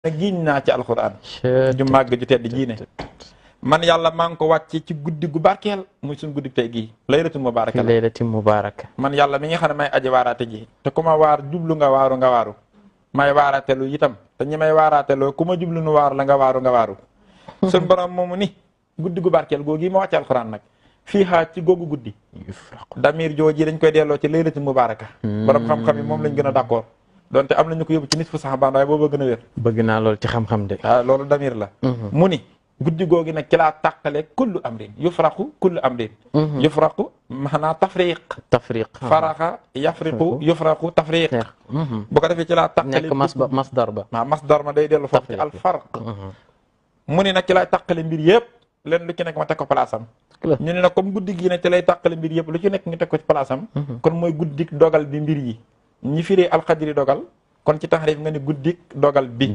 giñ naa ci alxuraan ju màgg ju tedd ji ne man yàlla maa ngi ko wàcce ci guddi gu barkeel muy suñ guddi tey gii laylatul mubaaraka laylatul mubaaraka man yàlla mi nga xam ne may aji waaraate ji te ku ma waar jublu nga waaru may waaraatelu itam te ñi may waaraateloo ku ma jublu nu waaru la nga waaru suñ borom moomu ni guddi gu barkeel googi ma wàcce alxuraan nag fii xaa ci googu guddi damir jooji dañ koy delloo ci laylatul mubaaraka borom xam-xam yi moom lañ gën a d'accord donte am nañu ko yóbbu ci nisfu saxbaan waaye boobu gën a wér. bëgg naa loolu ci xam-xam de. waaw loolu damir la. mu ni guddi googi nag ci laa tàqale kullu amrin yufraqu kullu amrin. yufraqu maanaam tafriq. faraxa yafriqu yufraqu tafriq. bu ko defee ci laa tàqale. nekk masdar ba. waaw masdar ma day dellu foofu ci alfarq. mu ni nag ci laay tàqale mbir yëpp leen lu ci nekk ma teg ko place am. ñu ne nag comme guddi gi nag ci lay tàqale mbir yëpp lu ci nekk ñu teg ko ci place am. kon mooy guddi dogal bi mbir yi. ñi firee alxadri dogal kon ci taxrif nga ni guddik dogal bi